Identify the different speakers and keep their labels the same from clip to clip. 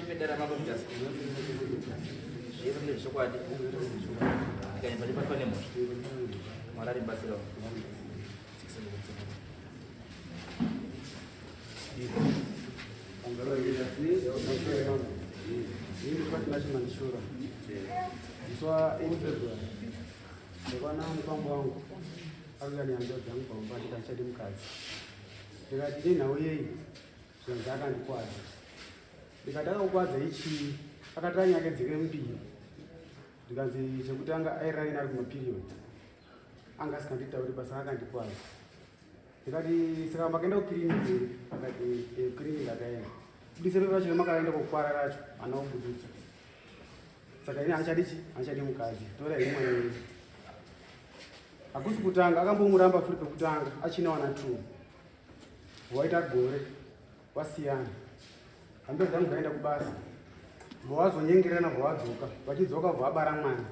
Speaker 1: pedara mambo mutasa zvese ndezvechokwadi ndikanyamba ndibatwa nemhosva mwari aribatsirawo.
Speaker 2: Musi wa 8 February ndakaona mukwambo wangu auya nehanzvadzi dzangu pamba ndikati handichadi mukadzi. Ndikati nenhau yei zvinonzi akandikwadza. Ndikati akakukwadza ichii akati anyake dzike mbiri. Ndikanzi chekutanga airara ari kumapiriod anga asinganditauri basa akandikwadza. Ndikati saka makaenda kukiriniki here? Akati eh, kukiriniki akaenda. Budise pepa racho ramakaenda kokwara racho ana kubuditsa. Saka ini handichadi chi handichadi mukadzi. Tora ini mwana wenyu. Hakusi kutanga akambomuramba futi pekutanga achina wana two. Waita gore wasiyana. Hambezi dzangu dzaenda kubasa. Vawazonyengerana vawadzoka. Vachidzoka vabara mwana.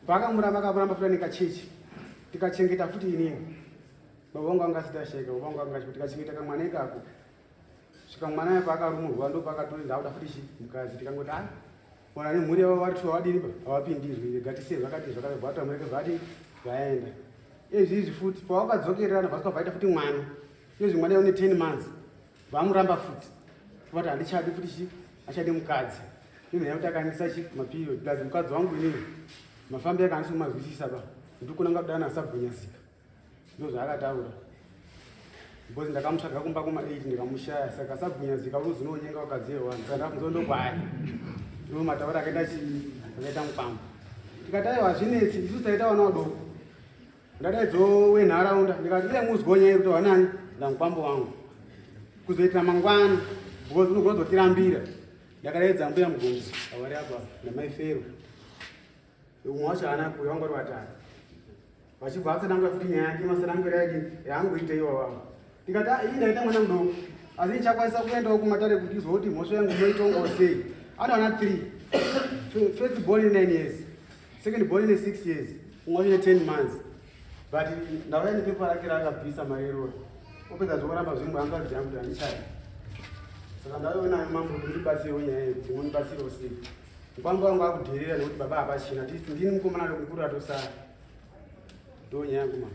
Speaker 2: Paakamuramba akamuramba futi nekachechi tikachengeta futi inini baba vangu anga asati ashaika baba vangu anga achikuti tikachengeta kamwana ikako svika mwana aye paakarumurwa ndo paakatori ndakuda futi chi mukadzi tikangoti a wana nemhuri yavo vari tu havadini pa havapindirwi rega tisiye zvakati zvakati bvata mureke vati vaenda izvi izvi futi pawakadzokererana vasvika vaita futi mwana izvi mwana une 10 months vamuramba futi vati handichadi futi chi achadi mukadzi Ine yakuti akandisa chi maperiod plus mukadzi wangu inini mafambi ake handisi kumazwisisa ba ndikuna ngakudana asabhunyazika ndo zvaakataura because ndakamutsvaga kumba kuma 8 ndikamushaya saka asabhunyazika unozinonyenga wakadzi yewanhu saka ndakunzo ndokwaya ndo mataura akaita chi akaita mukwambo tikati aiwa hazvinetsi isu taita vana vadoko ndadaidzo wenharaunda ndikati iye muzwa nyaya yekuti wanani ndamukwambo wangu kuzoitira mangwana because unogona kuzotirambira ndakadaidza mbuya mugonzi avari apa namai fero umwe wacho haana kuuya vanga vari vatatu vachibva atsanangura futi nyaya yake masanangura yake yaangoita iwawawo ndikati ah, ini ndaita mwana mudoko asi ndichakwanisa kuendawo kumatare kuti izwa kuti mhosva yangu inoitongawo sei anowana 3 first born 9 years second born ine 6 years umwe wacho ine 10 months but ndauya nepepa rake raakabvisa mari yerori opedza zvokuramba zvimwe hanzvadzi yangu kuti handichadi saka ndauya nayo mambo kuti mundibatsirewo nyaya iyi kuti mundibatsirewo sei mukwambo wangu akudherera nekuti baba hapachina ndini mukomana mukuru atosara ndo nyaya yangu mama.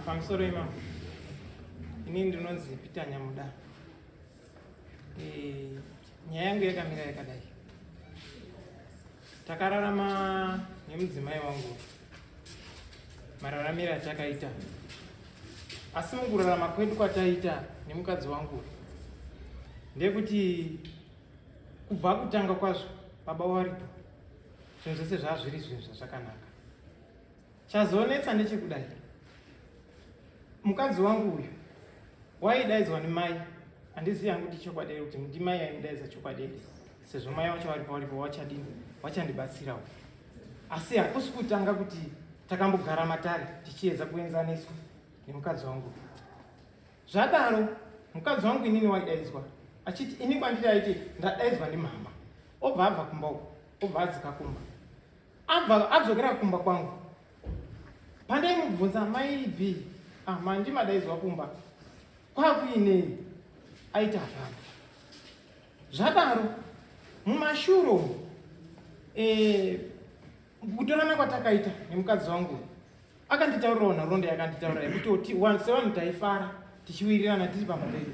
Speaker 3: Pamusoro imamo, ini ndinonzi Peter Nyamuda. E, nyaya yangu yakamira yakadai. Takararama nemudzimai wangu mararamiro atakaita asi mukurarama kwedu kwataita nemukadzi wangu ndekuti kubva kutanga kwazvo baba waripo zvinhu zvese zvazviri zvinhu zvazvakanaka chazonetsa ndechekudai mukadzi wangu uyu waidaidzwa nemai handizivi hangu kuti chokwadi here kuti ndimai aimudaidza chokwadi here sezvo mai wacho varipo varipo wachadini wachandibatsirawo asi hakusi kutanga kuti takambogara matare tichiedza kuenzaniswa nemukadzi wangu zvadaro mukadzi wangu inini waidaidzwa achiti ini kwandiri aiti ndadaidzwa ndimama obva abva kumba uko obva adzika kumba abva adzokera kumba kwangu pandaimubvunza mai b ah, mandi madaidzwa kumba kwakuinei aiti hapana Zvadaro, mumashure umu eh, kutorana kwatakaita nemukadzi wangu akanditaurirawo nhoroondo yakanditaurira yekuti sevanhu taifara tichiwirirana tiri pamba pedu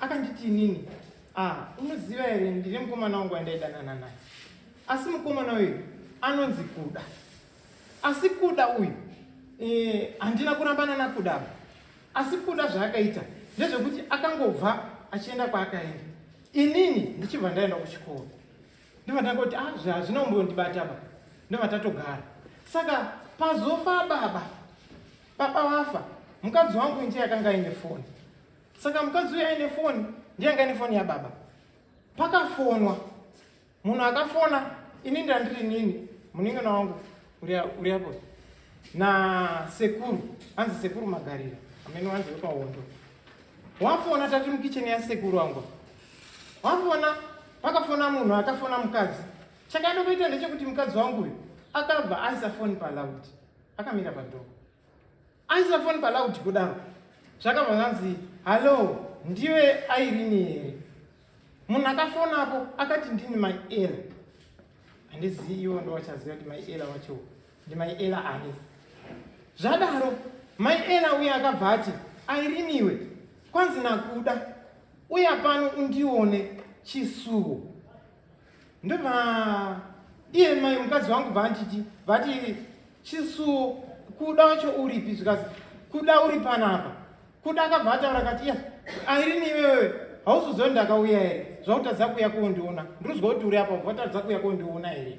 Speaker 3: akanditi inini ah, unoziva here ndine mukomana wangu wandaidanana naye asi mukomana uyu anonzi kuda asi kuda uyu eh, handina kurambana nakuda Asi kuda zvaakaita ndezvekuti akangobva achienda kwaakaenda, inini ndichibva ndaenda kuchikoro, ndobva ndangoti ah, hazvina kumbondibata ba, ndobva tatogara. Saka pazofa baba, baba vafa, mukadzi wangu ndiye akanga aine foni. Saka mukadzi uyu aine foni, ndiye anga aine foni yababa. Pakafonwa Munhu akafona ini ndandiri nini munin'ina wangu uri apo na sekuru anzi sekuru Magarira. Amene wanzi wepahondo. Wafona tati mukicheni yasekuru wangu. Wafona pakafona munhu akafona mukadzi. Chakada kuita ndechekuti mukadzi wangu uyu akabva aisa foni paloud. Akamira padhoo. Aisa foni paloud kudaro. Zvakabva zvanzi, "Hello, ndiwe Irene here?" Munhu akafonapo akati ndini mai Ella. Handizivi iwo ndowachaziva kuti mai Ella wacho ndimai Ella ani. Zvadaro mai Ella uye akabva ati Irene iwe kwanzi nakuda uya pano undione chisuwo. Ndobva iye mai mukadzi wangu bva anditi vati chisuwo kuda wacho uripi zvikazi kuda uri panapa. Kuda akabva ataura akati iya Irene iwewe hausiziva kuti ndakauya here zvakutadza kuuya kondiona ndirikuzwa kuti uri apa vatadza kuuya kondiona here.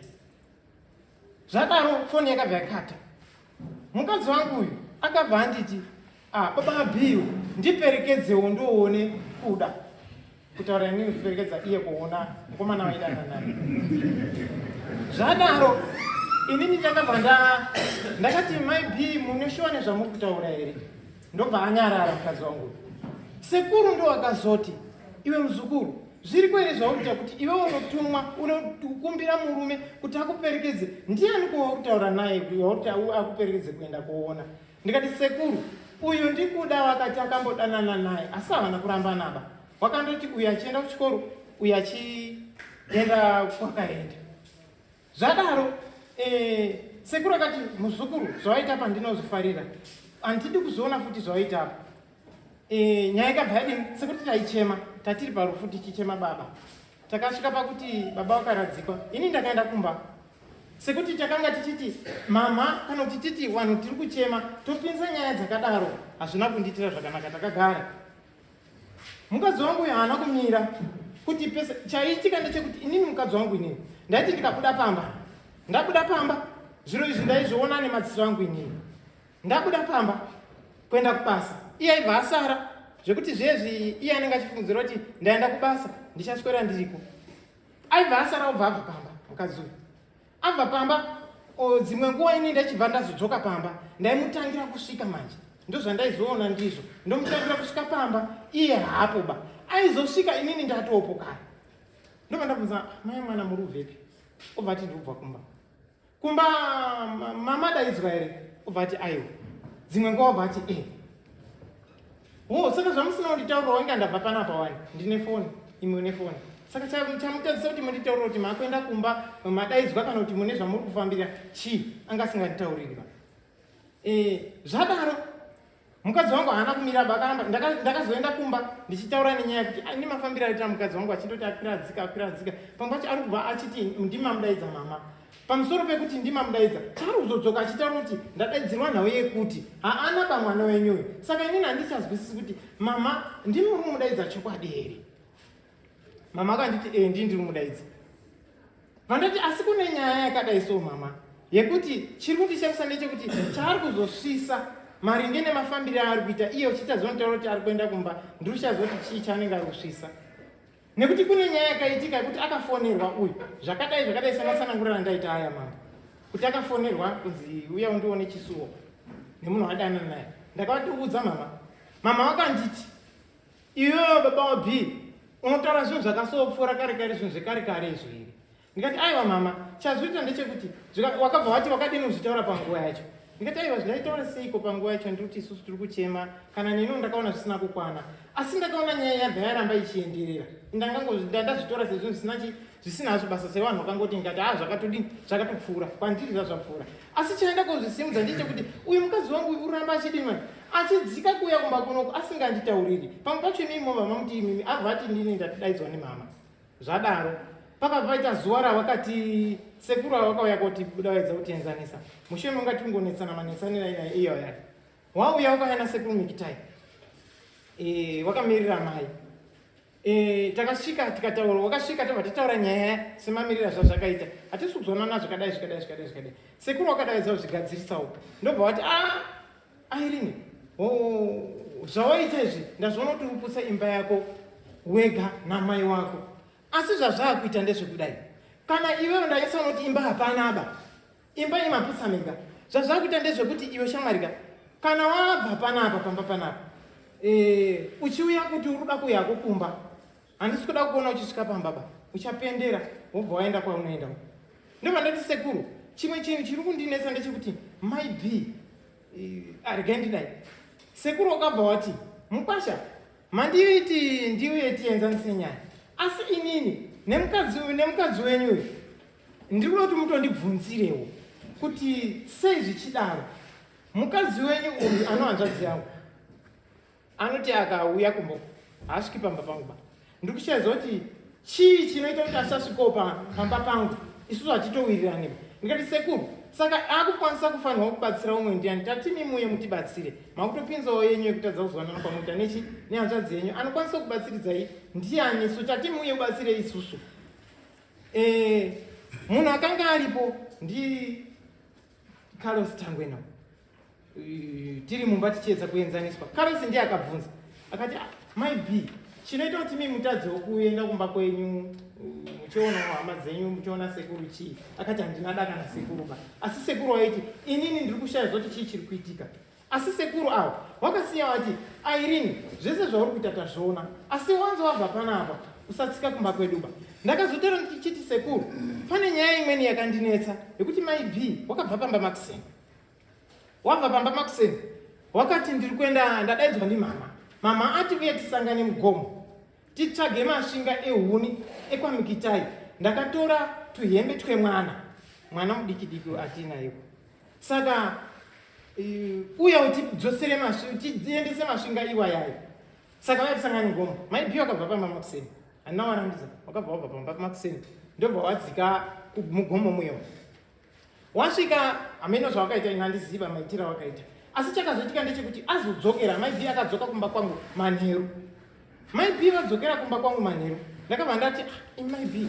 Speaker 3: Zvadaro foni yakabva yakata. Mukadzi wangu uyu akabva anditi ah, baba Bill ndiperekedzewo ndoone kuda kutaura inini kuperekedza iye kuona mukomana waidana naye. Zvadaro inini ndakabva ndakati mai B mune shuwa nezvamuri kutaura here? Ndobva anyarara mukadzi wangu. Sekuru ndo akazoti iwe muzukuru zviriko here zvauri kuita kuti iwe unotumwa unokumbira murume kuti akuperekedze ndiani kuwauri kutaura naye wauri akuperekedze kuenda kuona? Ndikati sekuru uyu ndikuda wakati akambodanana naye asi havana kurambanaba wakandoti uyu achienda kuchikoro uyu achienda kwakaenda. Zvadaro sekuru akati muzukuru zvawaita apa ndinozvifarira handidi kuzoona futi zvawaita apa. Nyaya ikabva yadini sekuti taichema tatiri parufu tichichema baba. Takasvika pakuti baba vakaradzikwa ini ndakaenda kumba sekuti takanga tichiti mama kana kuti titi vanhu tiri kuchema topinza nyaya dzakadaro hazvina kundiitira zvakanaka. Takagara mukadzi wangu uyu haana kumira kuti pese. Chaiitika ndechekuti inini mukadzi wangu inini ndaiti ndikabuda pamba ndabuda pamba zviro izvi ndaizviona nemadziso angu inini ndabuda pamba kuenda kubasa iye aibva asara zvekuti zvezvi iye anenge achifungidzira kuti ndaenda kubasa ndichaswera ndiriko. Aibva asara obva abva pamba mukadzi uyu abva pamba dzimwe nguva ini ndachibva ndazodzoka pamba ndaimutangira kusvika manje ndozvandaizoona ndizvo ndomutangira kusvika pamba iye haapo ba aizosvika inini ndatopo kare. Ndobva ndabvunza mai mwana muri ubvepi? Obva ati ndikubva kumba. Kumba mama daidzwa here? Obva ati aiwa. Dzimwe nguva obva ati eh. Oh, saka zvamusina kunditaurira wanga ndabva panapa wani ndine foni imwe une foni saka chamutadzisa kuti munditaurira kuti makuenda kumba madaidzwa kana kuti mune zvamuri kufambira chii anga asinganditauriri ba. Zvadaro mukadzi wangu haana kumira ba akaramba. Ndakazoenda kumba ndichitaura nenyaya yekuti ini mafambiro aita mukadzi wangu achindoti akwira adzika akwira adzika pamwe pacho ari kubva achiti ndimamudaidza mama pamusoro pekuti ndimamudaidza chaari kuzodzoka achitaura kuti ndadaidzirwa nhau yekuti haana ba mwana wenyu uyu. Saka inini handichazwisisi kuti mama ndimi muri kumudaidza chokwadi here? Mama akanditi ndini ndiri kumudaidza. Vandati asi kune nyaya yakadai so mama yekuti chiri kundishamisa ndechekuti chaari kuzosvisa maringe nemafambiro aari kuita iye uchitaziva kutaura kuti ari kuenda kumba ndiri kuchaziva kuti chii chaanenge ari kusvisa nekuti kune nyaya yakaitika yekuti akafonerwa uyu zvakadai zvakadai sematsananguriro andaita aya mama kuti akafonerwa kunzi uya undione chisuwo nemunhu wadana naye. Ndakavatiudza mama, mama vakanditi iwewe baba wa B unotaura zvinhu zvakasopfuura kare kare zvinhu zvekare kare izvo here? Ndikati aiwa mama, chazviita ndechekuti wakabva wati wakadini kuzvitaura panguva yacho? Ndikati aiwa zvindaitaura seiko panguva yacho ndiri kuti isusu tiri kuchema kana neniwo ndakaona zvisina kukwana asi ndakaona nyaya yabva yaramba ichienderera ndazvitora sezvinhu zvisina hazvo basa sevanhu vakangoti ndikati zvakatodini zvakatopfuura kwandiri zvazvapfuura asi chaenda kozvisimudza ndechekuti uyu mukadzi wangu uyu uramba achidini mani achidzika kuuya kumba kunoko asinganditauriri pamwe pacho imimi mobva mamuti imimi abva ati ndini ndatidaidzwa nemama. Zvadaro pakabva paita zuva ravakati sekuru ava vakauya koti buda vaedza kutienzanisa mushure mekunge tingonetsana manetsanira iyo yake wauya wakauya nasekuru Mikitai wakamirira mai takasvika tikataura wakasvika tobva tataura nyaya semamirira zvazvakaita hatisi kuzonana zvakadai zvakadai zvakadai zvakadai sekuru wakadaidza kuzvigadzirisawo ndobva wati Irene zvawaita izvi ndazviona kuti uriputsa imba yako wega namai wako asi zvazvaakuita ndezvekudai kana iwewe ndaisa unoti imba hapana ba imba imaputsa mega zvazvaakuita ndezvekuti iwe shamwarika Kana wabva panapa pamba panapa e, uchiuya kuti uri kuda kuuya kukumba, handisi kuda kuona uchisvika pamba ba, uchapendera wobva waenda kwaunoenda. Ndobva ndati, sekuru, chimwe chinhu chiri kundinetsa ndechekuti mai B, regai ndidai. Sekuru wakabva wati, mukwasha, manditi ndiuye tienzanise nyaya, asi inini nemukadzi nemukadzi wenyu uyu ndiri kuda kuti mutondibvunzirewo kuti sei zvichidaro. Mukadzi wenyu uyu anohanzvadzi yangu anoti akauya kumba haasviki pamba pangu ba. Ndiri kushaiza kuti chii chinoita kuti asasvikawo pamba pangu, isusu hatitowirirani. Ndikati, sekuru, saka akukwanisa kufanirwa kubatsira umwe ndiani? Tatimi muye mutibatsire, makutopinzawo yenyu yekutadza kuzwanana kwamuita nechi nehanzvadzi yenyu. Anokwanisa kubatsiridzai ndiani? So tati muye ubatsire isusu. Munhu akanga aripo ndi Carlos Tangwena. Tiri mumba tichiedza kuenzaniswa, Carlos ndiye akabvunza akati, ah, mai B, chinoita kuti mi mutadzewo kuenda kumba kwenyu muchionawo hama dzenyu, muchiona sekuru chii? Akati, handina daka nasekuru ba, asi sekuru waiti inini ndiri kushaya zoti chii chiri kuitika. Asi sekuru avo wakasiya wati, Irene, zvese zvauri kuita tazviona, asi wanzi wabva panapa usatsika kumba kwedu ba. Ndakazotera ndichiti, sekuru, pane nyaya imweni yakandinetsa yekuti mai B wakabva pamba makuseni, wabva pamba makuseni wakati ndiri kuenda, ndadaidzwa ndimama, mama ati uye tisangane mugomo titsvage masvinga ehuni ekwamikitai. Ndakatora tuhembe twemwana, mwana mudiki diki atinayo, saka uya utidzosere, tiendese masvinga iwayayo. Saka vaya mugomo. Mai B wakabva pamba makuseni, handina warambidza, wakabva wabva pamba makuseni, ndobva wadzika mugomo muyo. Wasvika, hameno zvawakaita, ina handiziva maitiro awakaita, asi chakazoitika ndechekuti azodzokera, mai B akadzoka kumba kwangu manheru. Mai B vadzokera kumba kwangu manheru, ndakabva ndati, ah, mai B,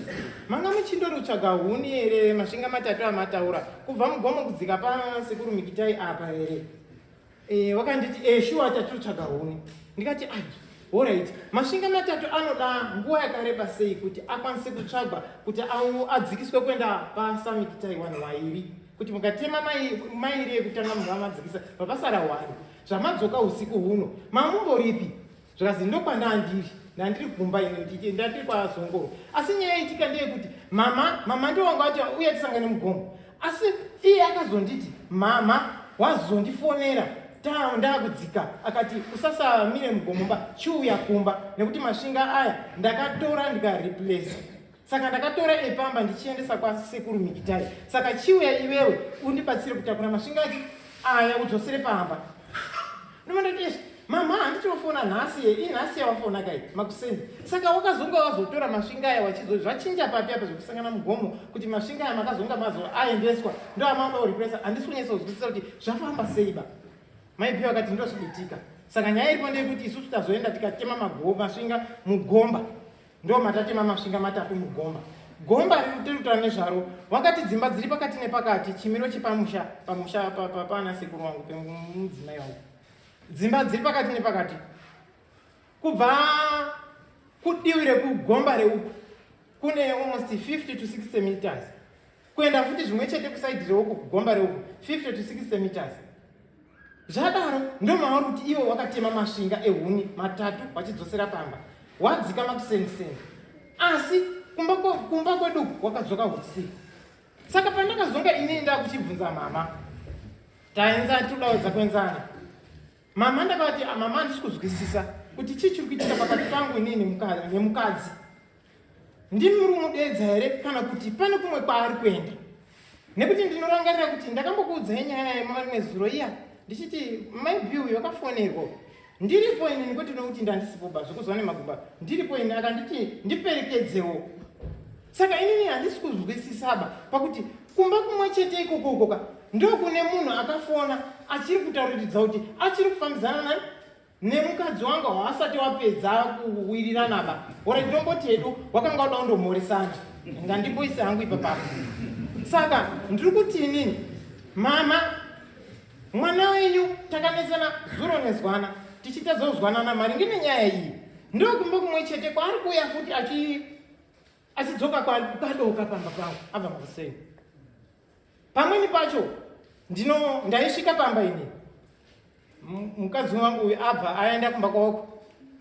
Speaker 3: manga muchindori kutsvaga huni here, masvinga matatu amataura kubva mugomo kudzika pasekuru Mikitai apa here? Wakanditi, shuwa, tatiri kutsvaga huni. Ndikati, ai, alright, masvinga matatu anoda nguva yakareba sei kuti akwanise kutsvagwa kuti adzikiswe kuenda pasamikitai wanhu wairi? Kuti mukatema mairi ekutanga munhu amadzikisa, papasara one. Zvamadzoka usiku huno mamumboripi? Zvikazi, ndokwandandiri, ndandiri kumba ini, ndandiri kwazongoro, asi nyaya itika ndeyekuti mama ndiwo wanga vati uya tisangane mugomo, asi iye akazonditi mama wazondifonera ndakudzika, akati usasamire mugomomba, chiuya kumba nekuti masvinga aya ndakatora ndikareplace, saka ndakatora epamba ndichiendesa kwasekuru Mikitai, saka chiuya iwewe undibatsire kutakura masvinga achi aya udzosere pamba. Ndomandati, mama, handichofona nhasi, inhasi yawafona kai makuseni, saka wakazonga wazotora masvinga aya wachizo zvachinja papi apa zvekusangana mugomo kuti masvinga aya makazonga mazo aendeswa ndo amauda kureplace? Handisi kunyatsozwisisa kuti zvafamba sei ba. Mai B vakati ndozvinoitika. Saka nyaya iripo ndeyekuti isusu tazoenda tikatema masvinga mugomba, ndo matatema masvinga matatu mugomba. Gomba riri tiri kutaura nezvaro, wakati dzimba dziri pakati nepakati, chimiro chepamusha, pamusha pana sekuru wangu pemudzimai wangu, dzimba dziri pakati nepakati. Kubva kudivi rekugomba reuku kune almost 50 to 60 meters, kuenda futi zvimwe chete kuside reuku kugomba reuku 50 to 60 meters. Zvadaro ndomauri kuti ivo wakatema masvinga ehuni matatu wachidzosera pamba, wadzika makuseniseni, asi kumba kwedu wakadzoka usiku. Saka pandakazonga inini ndakuchibvunza mama, taenza todaudza kuenzana mama, ndakavati, ah, mama, handisi kuzwisisa kuti chii chiri kuitika pakati pangu inini nemukadzi. Ndimi muri kumudedza here kana kuti pane kumwe kwaari kuenda? Nekuti ndinorangarira kuti ndakambokuudzai nyaya yemarimwe zuro iya ndichiti mai B uyu akafonerwa ndiripo inini, kwete nokuti ndandisipo ba zvekuzwa nemaguba, ndiripo ini, akanditi ndiperekedzewo. Saka inini handisi kuzwisisaba pakuti kumba kumwe chete ikoko ukoka ndokune munhu akafona achiri kutauriridza kuti achiri kufambidzana nani nemukadzi wangu, haasati wapedza kuwirirana ba. Ora ndinomboti hedu wakanga uda kundomhoresana, ngandimboise hangu ipapapo. Saka ndiri kuti inini, mama, mwana wenyu takanetsana zuro nezwana tichitadza kuzwanana maringe nenyaya iyi, ndokumba kumwe chete kwaari kuuya futi achidzoka kwadoka pamba pangu abva makuseni. Pamweni pacho ndino ndaisvika pamba ini. Mukadzi wangu uyu abva aenda kumba kwako,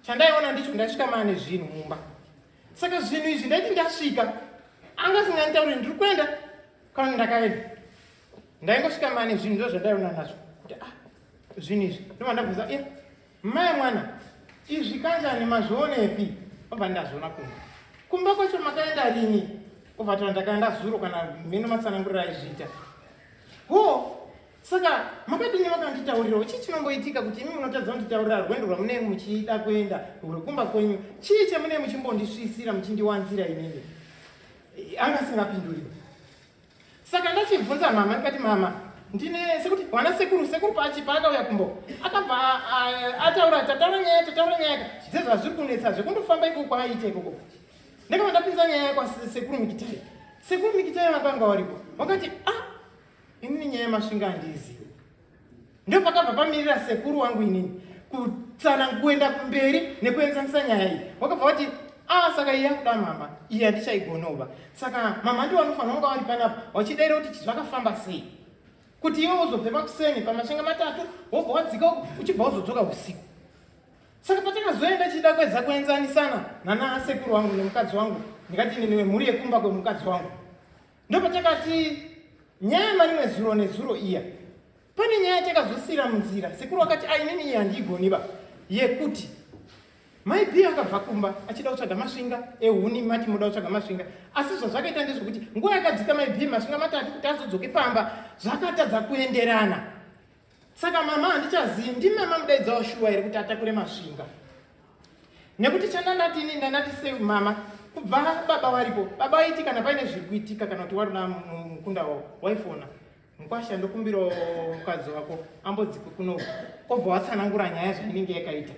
Speaker 3: chandaiona ndicho ndasvika maane zvinhu mumba. Saka zvinhu izvi ndaiti ndasvika anga asinganditauriri ndiri kuenda kana ndakaenda, ndaingosvika maane zvinhu, ndo zvandaiona nazvo kuti ah, zvinhu izvi. Ndobva ndabvunza, iya mai mwana, izvi kanjani, mazvionepi? Obva ndazviona kumba. Kumba kwacho makaenda rini? Obva taura, ndakaenda zuro, kana mheno matsananguriro aizviita ho. Saka makadini vakanditaurirawo chii chinomboitika kuti imi munotadza kunditaurira rwendo rwamunenge muchida kuenda rwekumba kwenyu? Chii chamunenge muchimbondisvisira, muchindiwanzira inini? Anga asingapinduri. Saka ndachibvunza mama, ndikati, mama, ndine sekuti wana sekuru, sekuru pachi paakauya kumbo akabva ataura, tataura nyaya, tataura nyaya dzezvazviri kunetsa zvekundofamba ikoko kwaaita ikoko. Ndakabva ndapinza nyaya kwasekuru Mikitai. Sekuru Mikitai vakanga varipo, vakati, ah, inini nyaya yemasvinga handiizivi. Ndo pakabva pamirira sekuru wangu inini kutsana kuenda kumberi nekuenzanisa nyaya iyi. Wakabva wati, ah, saka iyi yakuda mama, iyi handichaigonova. Saka mama ndiwo vanofanira kunga vari panapa vachidaira kuti zvakafamba sei kuti iwe uzobve pakuseni pamasvinga matatu, wobva wadzika uko, uchibva wazodzoka usiku. Saka patakazoenda chida kuedza kuenzanisana nana sekuru wangu nemukadzi wangu, ndikati inini wemhuri yekumba kwemukadzi wangu, ndopatakati nyaya marimwe zuro nezuro iya pane nyaya yatakazosiyira munzira. Sekuru akati, ainini iyi handiigoniba, yekuti mai B akabva kumba achida kutsvaga masvinga ehuni. Mati muda kutsvaga masvinga, asi zvazvakaita ndezvekuti nguva yakadzika mai B masvinga matatu kuti azodzoke pamba zvakatadza kuenderana. Saka mama, handichazivi, ndimama mudaidzawo shuwa here kuti atakure masvinga? Nekuti chandandati ini, ndandati sei mama, kubva baba varipo, baba vaiti kana paine zviri kuitika kana kuti warina mukunda wavo, waifona, mukwasha, ndokumbirawo mukadzi wako ambodzikwe kuno, obva watsanangura nyaya zvainenge yakaita.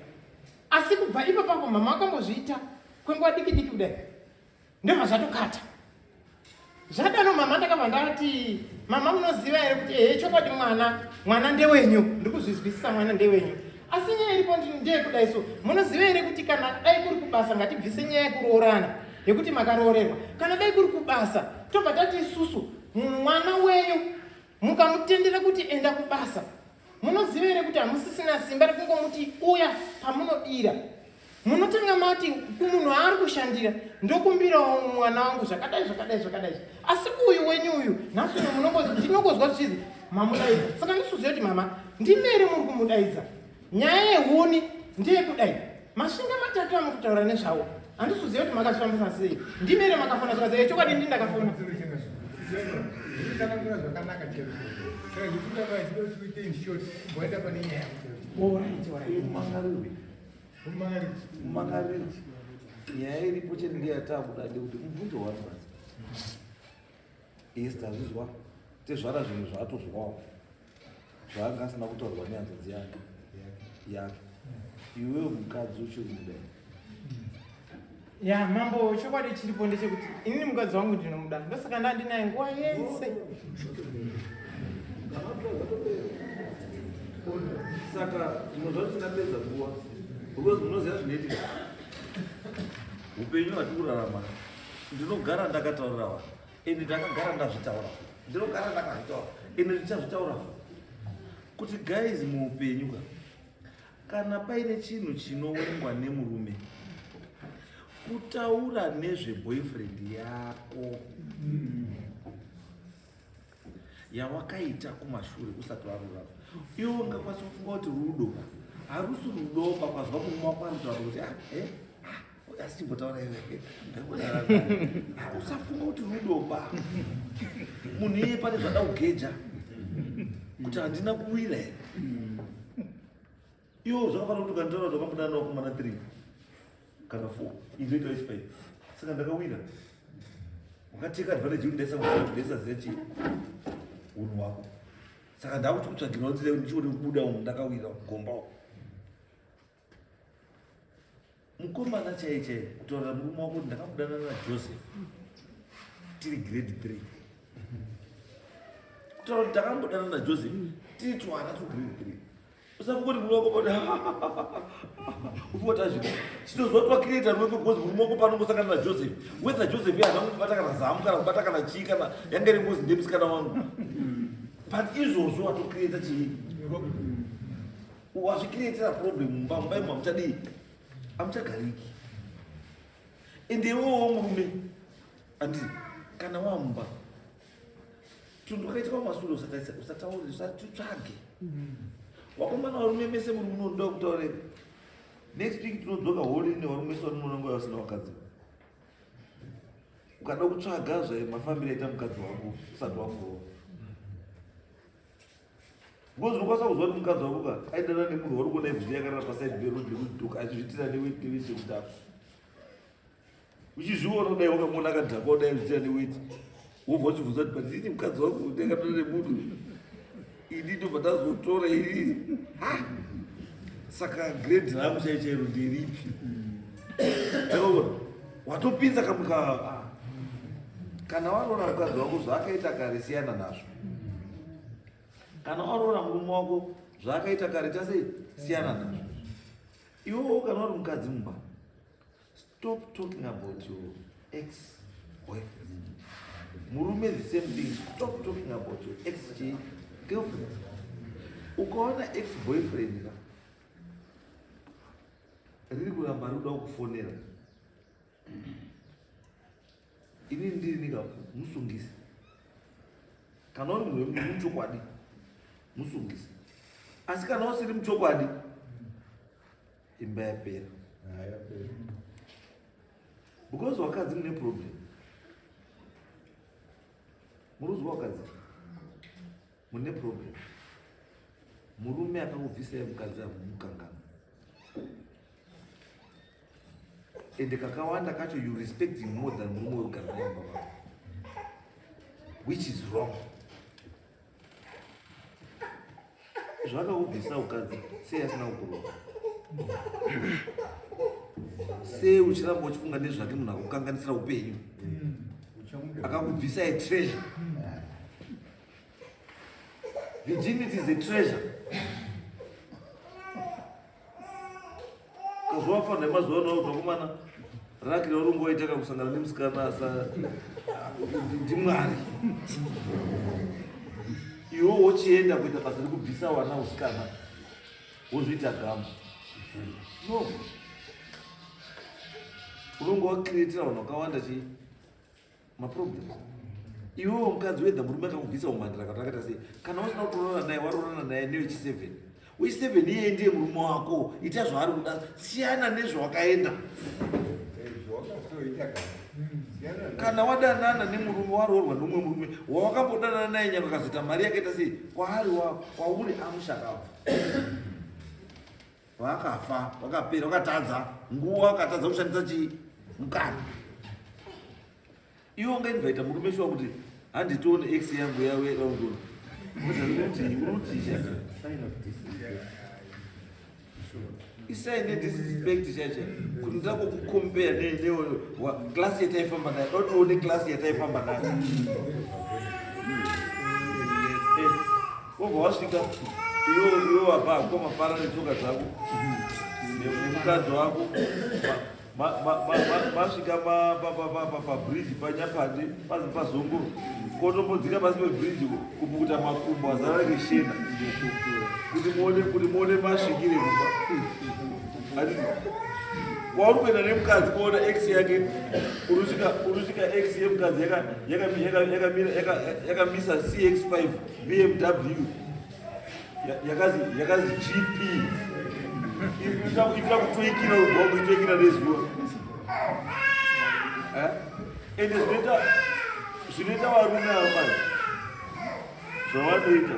Speaker 3: Asi kubva ipapapo mama vakambozviita kwenguva diki diki kudai, ndobva zvatokata. Zvadaro mama, ndakabva ndati, mama, munoziva here kuti ehe, chokwadi mwana ndewenyu, ndiri kuzvizwisisa, mwana ndewenyu, asi nyaya iripo ndeyekudai. So munoziva here kuti kana dai kuri kubasa, ngatibvise nyaya yekuroorana yekuti makaroorerwa, kana dai kuri kubasa, tobva tati isusu mwana wenyu mukamutendera kuti enda kubasa, munoziva here kuti hamusisina simba rekungomuti uya pamunodira? Munotanga mati kumunhu aari kushandira, ndokumbirawo mwana wangu zvakadai zvakadai zvakadai. Asi uyu wenyu uyu nhasi uno ndinongozwa zvichizi mamudaidza. Saka ndisuziva kuti mama ndimere muri kumudaidza. Nyaya yehuni ndeyekudai, masvinga matatu amuri kutaura nezvawo, handisuziva kuti makazvifambisa sei. Ndimere makafona? Zvikazi, chokwadi ndi ndakafona.
Speaker 4: Tsanangura zvakanaka chero. Saka zvikuta vai zvinoda kuti uite in short, kumboenda pane nyaya.
Speaker 3: Alright.
Speaker 5: Mumangariri.
Speaker 4: Mumangariri.
Speaker 5: Mumangariri, nyaya iripo chete ndeyatakuda ndekuti mubvunzo wani basi esi tazvizwa tezvara zvinhu zvaatozwawo zvaanga asina kutaurwa nehanzvadzi yake yake. Iwewe mukadzi uchiri kudai?
Speaker 3: Ya mambo, chokwadi chiripo ndechekuti inini mukadzi wangu ndinomuda, ndosaka ndandinaye nguva yese.
Speaker 5: Saka munozva kuti ndapedza nguva because munoziva zvinoitika upenyu hwati kurarama. Ndinogara ndakataurira vanhu, ende ndakagara ndazvitaura, ndinogara ndakazvitaura, ende ndichazvitaura futi kuti guys, muupenyu ka, kana paine chinhu chinowengwa nemurume, kutaura nezveboyfriend yako yawakaita kumashure usati warurama. Iwe ungakwanisa kufunga kuti rudo harusi rudo pakwazwa murume wako anotaura kuti, ah, eh, ah, asi chimbotaura iwe. Ah, usafunga kuti rudo ba. Munhu iye pane zvada kugeja kuti handina kuwira here. Iwo zvakafanira kuti ukanitaura kuti wakambodana vakomana 3 kana 4, izoita 5, saka ndakawira. Wakateka advantage yekuti ndaisaziva chii unhu hwako, saka ndakuti kutsvagira nzira ndichione kubuda umu ndakawira gomba umu. Mukomana chaiye chaiye kutaurira murume wako kuti ndakamudanana naJoseph tiri grade 3, kutaura kuti takambodanana naJoseph tiri twana tiri grade 3, usafunga kuti murume wako pati ufunga tazvida chitozwa twacreata ruweko, because murume wako panongosangana naJoseph, whether Joseph iye haana kubata kana zamu kana kubata kana chii, kana yanga iri ngozi ndemusikana wangu, but izvozvo watocreata chii. Wazvikreatira problem mumba, mumba imo hamuchadii, hamuchagariki. Ende iwewo murume, handiti kana wamumba tunhu twakaitika kumasure usataure, usatutsvage. Wakomana varume mese muri munoda kutaura next week tinodzoka holi nevarume vese vari muno nguva vasina vakadzi. Ukada kutsvaga zve mafambiro aita mukadzi wako usati wamuroora, because unokwanisa kuzwa kuti mukadzi wako ka aidana nemunhu wauri kuona everyday akarara paside peroad nekudhoka achizviitira neweti neweti yekudhakwa. Uchizviona kudai wakamuona akadhakwa kudai achizviitira neweti, wobva uchibvunza kuti but ini mukadzi wangu ndakadana nemunhu ini ndobva ndazotora ini, ha, saka grade rangu chai chairo nderipi? Takaona watopinza kamuka. Ah. Kana waroora mukadzi wako, zvaakaita kare siyana nazvo. Kana waroora murume wako, zvaakaita kare tasei, siyana nazvo. Iwewo kana uri mukadzi mumba, stop talking about your ex boyfriend. Murume, the same thing, stop talking about your ex girlfriend. Ukaona ex boyfriend ka riri kuramba riri kuda kukufonera, inini ndiri nika musungisi. Kana uri munhu wemuchokwadi, musungisi, asi kana usiri muchokwadi, imba yapera, because wakadzi mune problem. Muruzwa, wakadzi mune problem. Murume akakubvisai mukadzi amukangano, ende kakawanda kacho you respect him more than murume wekugara naye mumba mako, which is wrong. Zvakakubvisa ukadzi, sei asina kukurova? Sei uchiramba uchifunga nezvake, munhu akukanganisira upenyu, akakubvisa a treasure? Virginity is a treasure. Kazuva nemazuva ano vakomana raki raurungu waita kakusangana nemusikana asa ndimwari, iwe wochienda kuita basa rekubvisa wana usikana, wozviita gamba. No, unonge wakreatira vanhu vakawanda chii, maproblems. Iwewo mukadzi wedha murume akakubvisa umhandira kana akaita sei, kana usina kutororana naye, waroorana naye newechi7, wechi7 iyeye ndiye murume wako. Ita zvaari kuda, siyana nezvawakaenda. Kana wadanana nemurume, waroorwa nemumwe murume wawakambodanana naye, nyange akazoita mari yakaita sei, kwaari kwauri amushakavo, wakafa, wakapera, wakatadza nguva, wakatadza kushandisa chii, mukana. Iwe ungainvaita murume shuwa kuti handitione ex yangu yauya iraundona? Uruti isaine disrespect chaicha kuti ndida kukukompea neklasi yataifamba nayo, dotione klasi yataifamba nayo. Wobva wasvika iwe wabva hako mafara netsoka dzako nemukadzi wako, masvika pabridge panyapande pazongo, kotombodzika pasi pebridge kupukuta makumbo azara reshena kuti muone masvikire mumba. Handiti kwauri kuenda nemukadzi kuona ex yake, urusvika ex yemukadzi yakamisa CX5 BMW yakazi GP, ikuita kutoikira ubva kuitoikira nezuva. Ende zvinoita varume ava manje, zvavanoita,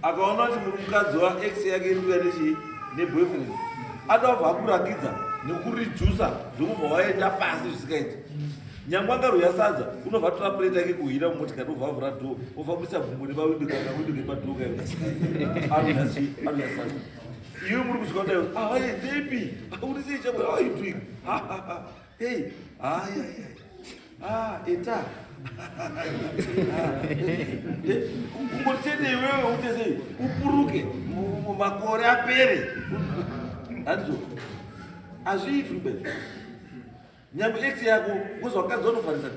Speaker 5: akaona kuti muri mukadzi waex yake iri kuya nechii, neboyfriend, adobva akurakidza nekurijusa zvokubva waenda pasi zvisikaiti. Nyangwe angaruya sadza, unobva tora plate yake kuhira mumotikari, obva avhura door, obva kuisa gumbo nepawindo kana windo kepadhoo kayo, aruya chii, aruya sadza. Iwe muri kusvika kudai, ah, hey baby, uri sei chako? How are you doing? Hey, haya, ah, eta kungoti chete iwewe ute sei, upuruke makore apere. Handizo, hazviitwi be nyangwe ex yako, because wakadzi vanofarisa.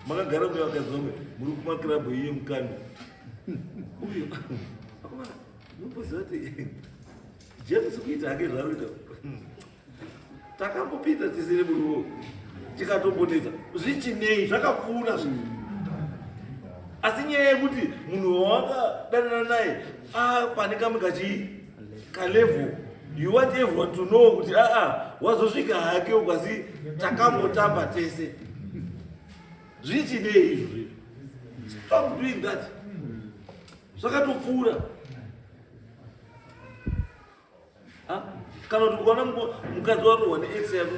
Speaker 5: Makagara muye vakadzi vamwe muri kumakirabhu iye mukando uyo akomana. Unoziva kuti James kuita hake zvaari kuita. Takambopinda tisiri muruwo tikatombonetsa zvichinei zvakapfuura zvinhu. Asi nyaya yekuti munhu wawakadanana naye pane kamwe kachii kalevel you want everyone to know kuti aa wazosvika hake uko asi takambotamba tese zvichinei izvo stop doing that zvakatopfuura kana kuti ukaona mukadzi warohwa neex yako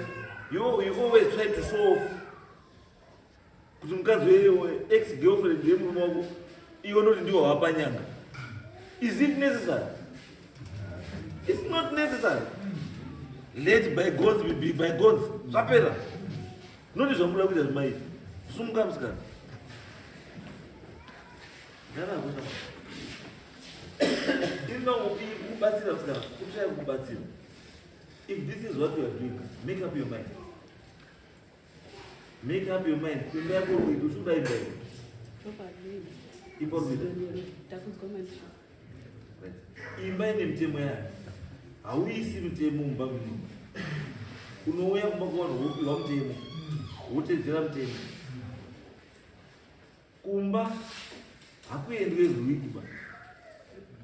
Speaker 5: you always try to show off kuti mukadzi ex girlfriend yemurume wako iwe unoti ndiwo wapanyanga is it necessary it's not necessary let bygones be bygones zvapera noti zvamuda kuita zvimai sumuka musikana kubatsira musikana kutsvaya kubatsira if this is what you are doing make up your mind make up your mind imba yako kuita uchikuda imba iyo imba kuita imba ine mitemo yayo hauisi mutemo mumba muno unouya kumba kuvanhu wopiwa mutemo wotedzera mutemo Kumba hakuendwi every week ba.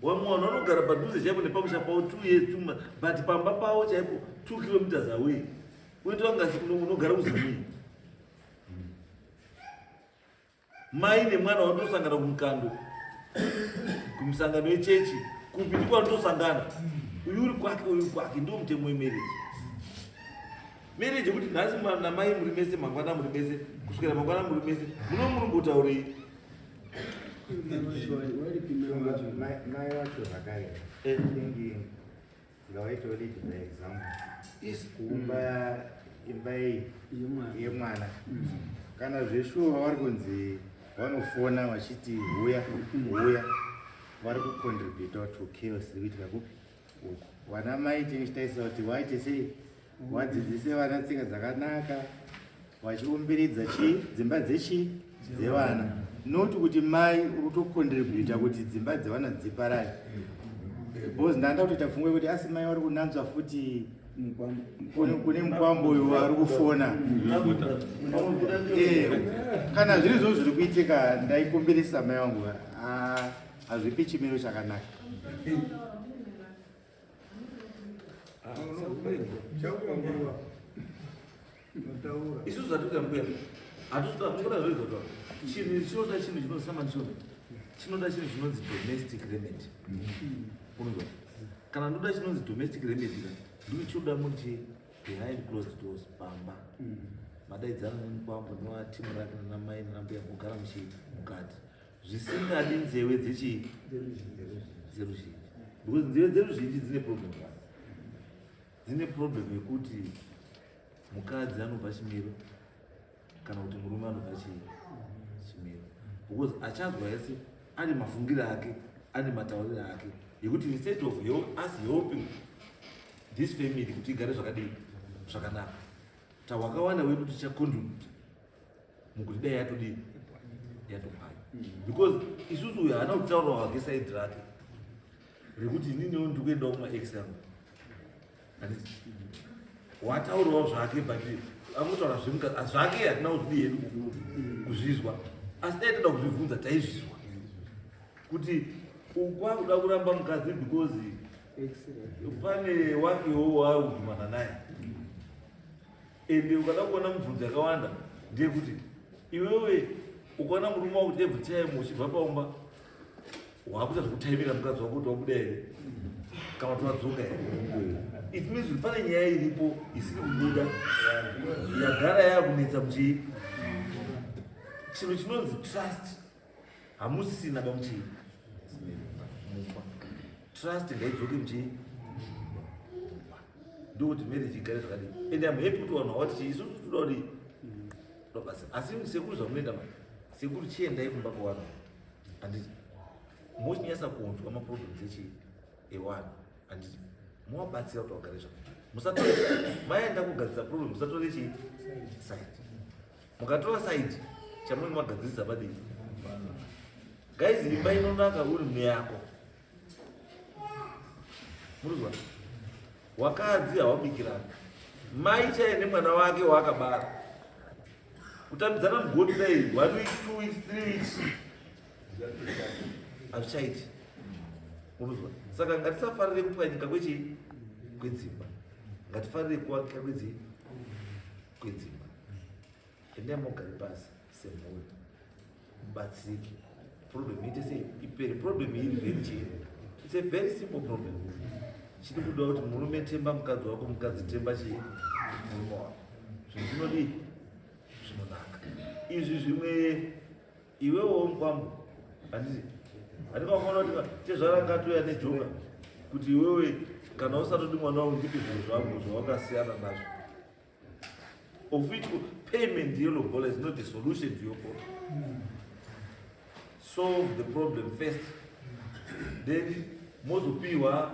Speaker 5: Wamwe vanhu vanogara padhuze chaipo nepamusha pavo two years two months but pamba pavo chaipo two kilometers away. Unoita kunge asi unogara kuzimui. Mai nemwana vanotosangana kumukando kumisangano yechechi kupi ndiko vanotosangana. Uyu uri kwake uyu kwake ndiwo mutemo wemarriage. Marriage yekuti nhasi namai muri mese mangwana muri mese kuswera mangwana muri mese muno murumbotaurei
Speaker 6: mai wacho zvakare
Speaker 5: eh.
Speaker 6: ingi ngawaitawo lead by example
Speaker 5: yes
Speaker 6: kuumba imba iyi yemwana kana zveshuwa vari kunzi vanofona vachiti huya huya vari kucontributa to chaos iri kuitika kupi uku vana mai tinenge tichitarisira kuti waite sei wadzidzise vana tsika dzakanaka vachiumbiridza chii dzimba dzechii dzevana not kuti mai uri kutocontributa kuti dzimba dzevana dziparare because ndanda kutoita pfungwa yekuti asi mai vari kunanzva futi kune mukwambo uyu ari kufona eh, kana zviri zvo zviri kuitika ndaikumbirisa mai vangu ah, hazvipi chimiro chakanaka
Speaker 5: isusu zvatikuita mbuya hatikuda zvoizotwa chinhu chinoda chinhu chinosama chinoda chinoda chinhu chinonzi domestic remedy unozwa kana ndoda chinonzi domestic remedy ka ndiri chinoda muti behind closed doors pamba madaidzana nemukwambo newatimu rake nanamai nanambuya kugara muchii mukati zvisingadi nzewe dzechii dzeruzhinji because nzewe dzeruzhinji dzine problem dzine problem yekuti mukadzi anobva chimiro kana kuti murume anobva chii chimiro because achazwa yese ane mafungiro ake ane matauriro ake yekuti instead of us helping this family kuti igare zvakadii zvakanaka tawakawanda wedu tichacontribute mukuti dai yatodii yatopanya because isusu uyu haana kutaura wake saidi rake rekuti ininiwo ndiri kuendawo kumaex angu handiti wataurawo zvake but angotaura zvemukadzi zvake hatina kuzvidii hedu kuzvizwa asi dai toda kuzvibvunza taizvizwa kuti ukwakuda kuramba mukadzi because pane wakewo waari kudhumana naye ende ukada kuona mubvunzo yakawanda ndeyekuti iwewe ukaona murume wako kuti every time uchibva paumba wakuita zvekutaimira mukadzi wako kuti wabuda here kana kuti wadzoka here it means kuti pane nyaya iripo isiri kubuda yagara yakunetsa muchii chinhu chinonzi trust hamusisina bamuchii mumba trust ngaidzoke muchii ndokuti marriage igare zvakadii and am happy kuti vanhu hawati chii isusu toda kudii basa asi sekuru zvamunoenda mani sekuru chiendai kumba kwevanhu handiti mochinyasa kunzwa maproblems echii ewanhu handiti movabatsira kuti vagare zvakanaka musatore maenda kugadzirisa problem musatore chii side mukatora side chamunenge magadzirisa padii guys imba inonaka uri mune yako. Murikuzwa? Wakadzi hawabikirani. Mai chaiye nemwana wake waakabara. Kutambidzana mugoti dai one week, 2 weeks, 3 weeks. Hazvichaiti. Murikuzwa? Saka ngatisafarire kupwanyika kwechii? Kwedzimba. Ngatifarire kuvakika kwedzii? Kwedzimba. Endai mogare pasi semhuri. Mubatsirike. Problem iite sei? Ipere. Problem iri very chii? It's a very simple problem. Chiri kudiwa kuti murume temba mukadzi wako, mukadzi temba chii? Murume wako. Zvinhu zvinodii? Zvinonaka. Izvi zvimwe iwewo mukwambo handiti handikaona kuti tezvara ngatouya nejoka kuti iwewe kana usatodi mwana wangu ndipe zviro zvangu zvawakasiyana nazvo, of which payment yelobola is not the solution to your problem. Solve the problem first, then mozopiwa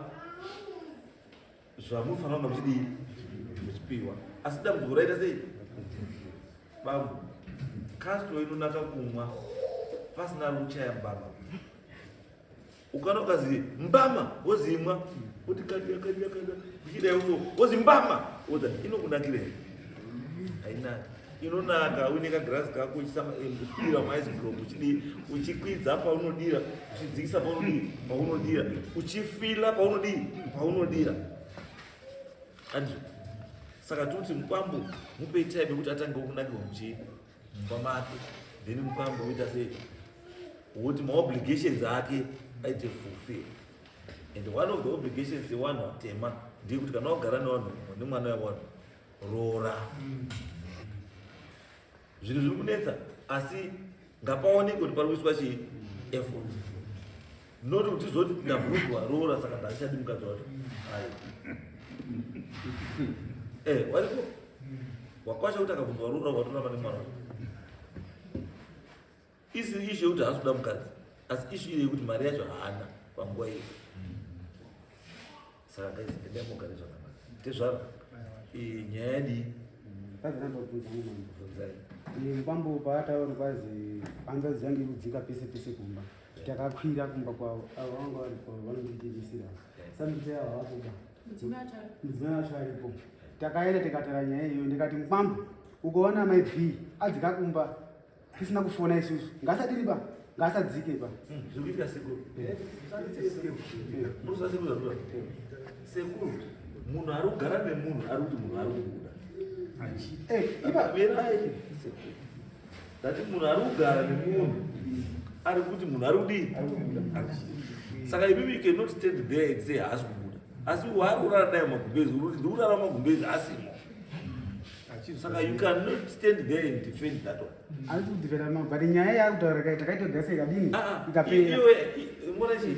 Speaker 5: zvamunofanira kunga muchidii, muchipiwa. Asi dambudziko raita sei, bambo? Castro inonaka kumwa pasina ruchaya mbama. Ukaona ukazi mbama, wozimwa kuti kadya kadya kadya, uchidai uso wozi mbama, woza inokunakira here? Hainaki. Inonaka uine kagirasi kako, uchidira maice block, uchidii, uchikwidza paunodira, uchidzikisa paunodii, paunodira, uchifila paunodii, paunodira. Andrew, saka toti mukwambo mupei time yekuti atange kunakirwa muchii, mumba make, then mukwambo woita sei, woti maobligations ake aite fulfill. And one of the obligations yewanhu vatema ndeyekuti kana wagara nevanhu nemwana wevanhu, roora. Zvinhu zviri kunetsa, asi ngapaoneke kuti pari kuiswa chii, effort, not kuti zoti ndabvunzwa roora saka ndandichadi mukadzi wacho. Ai, wariko wakwasha kuti akabvunzwa roora, watoramba nemwana wacho. Isiri issue yekuti haasi kuda mukadzi, asi issue iri yekuti mari yacho haana panguva iyo. Saka guys, endai mugare zvakanaka. Tezvara, nyaya yadii?
Speaker 2: Paziramba kubvunza mumambo.
Speaker 5: Bvunzai.
Speaker 2: Mukwambo paataura kwazi hanzvadzi yangu iri kudzika pese pese kumba, takakwira kumba kwavo, avo vanga varipo vanonditijisira samite avo havakuba, mudzimai wacho aripo. Takaenda tikatara nyaya iyoyo, ndikati mukwambo ukaona mai v adzika kumba tisina kufona isusu, ngasadiri ba, ngasadzike ba.
Speaker 5: Zviri kuitika, sekuru. Munoziva sekuru zvakuita? Sekuru, munhu ari kugara nemunhu ari kuti munhu ari kubuda.
Speaker 2: Ipa.
Speaker 5: Mirai, sekuru. Ndati munhu ari kugara nemunhu ari kuti munhu ari kudii? Saka imimi you cannot stand there and say haasi kubuda, asi waari kurara naye magumbezi uri kuti ndiri kurara magumbezi asimo. Saka you cannot stand there and defend that one.
Speaker 2: Ari kudhivhera ma, but nyaya yaakutaura kai takaitogasa ikadini?
Speaker 5: Ah, ah,
Speaker 2: Ikapera.
Speaker 5: Iwe mona chi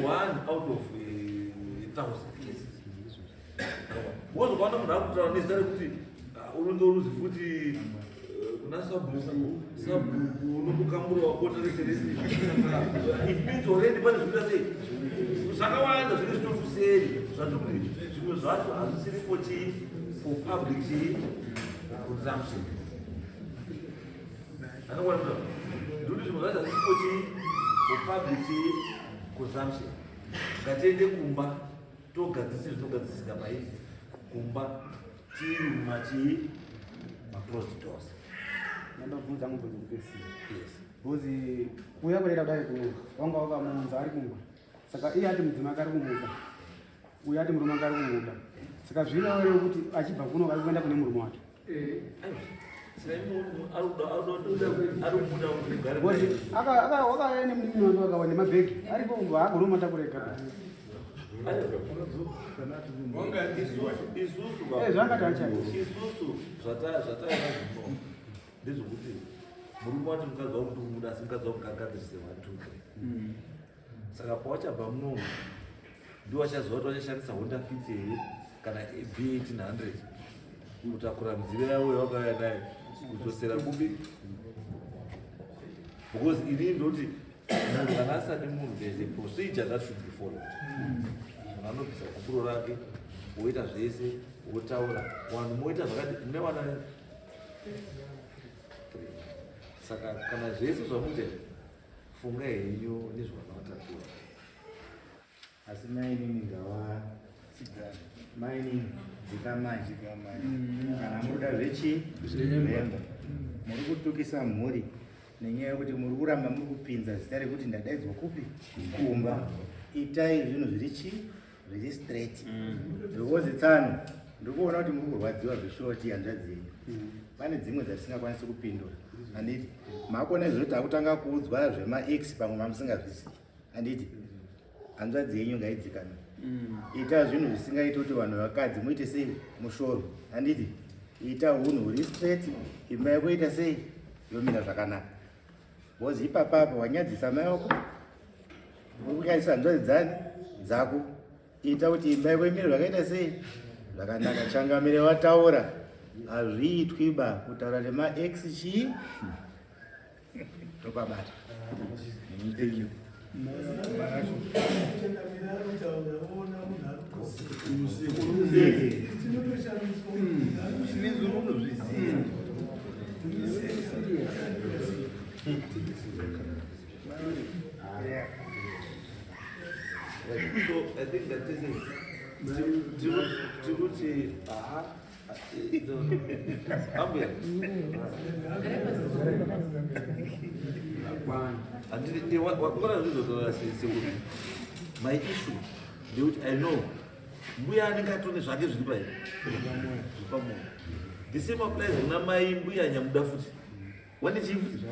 Speaker 5: one out of 1,000 cases wozokaona munhu akutaura nezita rekuti unonge uruzi futi kuna sabhuku, sabhuku unomukamura wabota rese rese. It means already pane zvikuita sei zvakawanda zvinenge zvitori kuseri, zvatiri kuti zvimwe zvacho hazvisiri for chii, for public chii, consumption. Anokwana ndikuti zvimwe zvacho hazvisi for chii, for public chii, consumption. Ngatiende kumba togadzise zvinogadzisika paizvi kumba tiri mumachii, maclosed doors.
Speaker 2: Ndandobvunza mubvunzo kupedzisira.
Speaker 5: Yes.
Speaker 2: Because kuuya kudai kudai kuno wanga wakamuunza ari kumba, saka iye ati mudzimai ake ari kumuda, uye ati murume ake ari kumuda, saka zvinoreva kuti achibva kuno ari kuenda kune murume wake.
Speaker 5: Saka imi ari kumuda kuti ugare
Speaker 2: Because
Speaker 5: naye.
Speaker 2: Wakauya nemunin'ina wake, wakawa nemabhegi aripo kumba, haagoni kumatakurega.
Speaker 5: Isusu
Speaker 2: Zvangati achati.
Speaker 5: Isusu zvataina zvino ndezvekuti murume wacho mukadzi wangu ndikumuda, asi mukadzi wangu ngagadzirise 1 2 3. Saka pawachabva munomu ndiwo wachaziva kuti wachashandisa Honda Fit here kana B1800 kutakura mudziyo yavo yawakauya nayo kudzosera kupi, because inini ndoti munhu kana asadi munhu, there is a procedure that should be followed. Munhu anobvisa gupuro rake, woita zvese, wotaura vanhu, moita zvakati mune vana three. Saka kana zvese zvamuita, funga henyu nezvavana vatatura.
Speaker 6: Asi mainini ngawa mainini dzikamai kana muri kuda zvechii zvemba muri kutukisa mhuri nenyaya yekuti muri kuramba muri kupinza zita rekuti ndadaidzwa kupi kumba itai zvinhu zviri chii zviri straight because tsano ndiri kuona kuti muri kurwadziwa zveshoti hanzvadzi yenyu pane dzimwe dzatisingakwanisi kupindura handiti makuona izvozvo takutanga kuudzwa zvemaex pamwe mamusingazvizivi handiti hanzvadzi yenyu ngaidzikame ita zvinhu zvisingaiti kuti vanhu vakadzi muite sei mushoro handiti ita hunhu huri straight imba yako ita sei yomira zvakanaka because ipapapa wanyadzisa mai wako uri kunyadzisa hanzvadzi dzani dzako ita kuti imba yako imire zvakaita sei zvakanaka changamire wataura hazviitwi ba kutaura nemaex chii topabata thank you
Speaker 5: So I think that this is tikuti aha ambuya handiti wakona zvizotaura sekuti my issue ndekuti I know mbuya anenge atone zvake zviri pai zviri pamoyo the same applies kuna mai mbuya nyamuda futi wane chii futi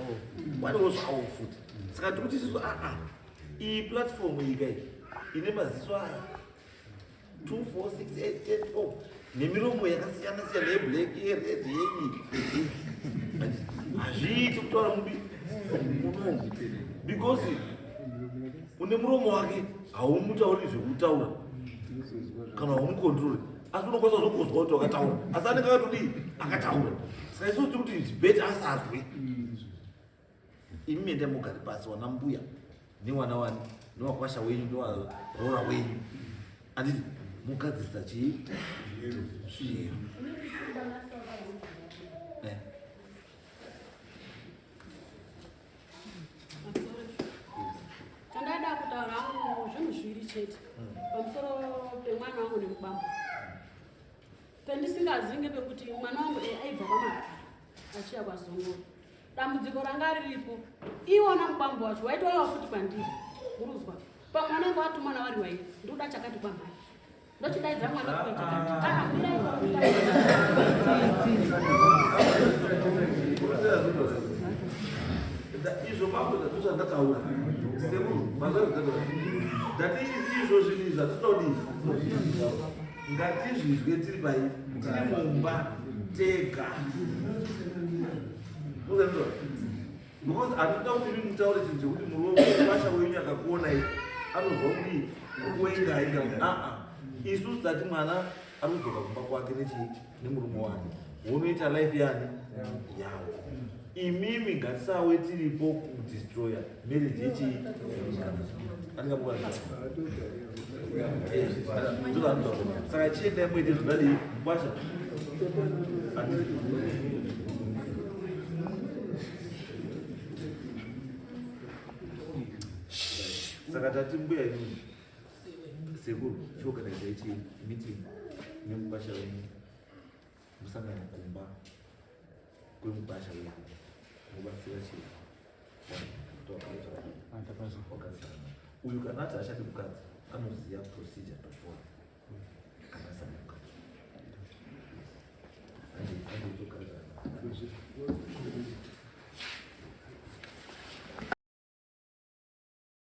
Speaker 5: wanewo zvawo futi saka tikuti isusu aa iyi platform iyi kai ine maziso aya 2 4 6 8 10 12 nemiromo yakasiyana siyana yeblack yered yenyi hazviiti kutaura mubi munomu because une muromo wake haumutauri zvekutaura kana haumukontroli asi unokwanisa kuzokuzwa kuti wakataura asi anenge akatodii akataura saka isusu tiri kuti its better asazwe imi mende mugare pasi wana mbuya newana wani newakwasha wenyu newaroora wenyu anditi mugadzirisa chii zviyero eh.
Speaker 7: Chandada kutaura hangu zvinhu zviviri chete pamusoro pemwana wangu nemubambo. Pendisingazivi ngepekuti mwana wangu eh, aibva kwamara achiya kwazongoro. Dambudziko ranga riripo iwona mubambo wacho waitouyawo futi kwandiri muruzwa pamwe vanenge vatumana vari wairi ndikuda chakati kwamhai ndochidaidza mwana kuita chakati ah, mirai
Speaker 5: izvo mambo zvandataura sekuru mazvazvataura ndati izvo zvinhu izvi hatitodii ngatizvizwe tiri pai tiri mumba tega because handinoda kuti imi mutaure chinhu chekuti murume mukwasha wenyu akakuonai anozwa kudii kuwengai kana aa isu tati mwana ari kudzoka kumba kwake nechii nemurume wake wonoita life yani yawo imimi ngatisawe tiripo kudestroya marriage yechii saka chiendai muite zvinodii mukwasha saka tati mbuya inini sekuru chiorganize chi meeting nemukwasha wenyu musangane kumba kwemukwasha wenyu mubatsira chii uyu kana ati ashati mukadzi anoziva procedure to follow.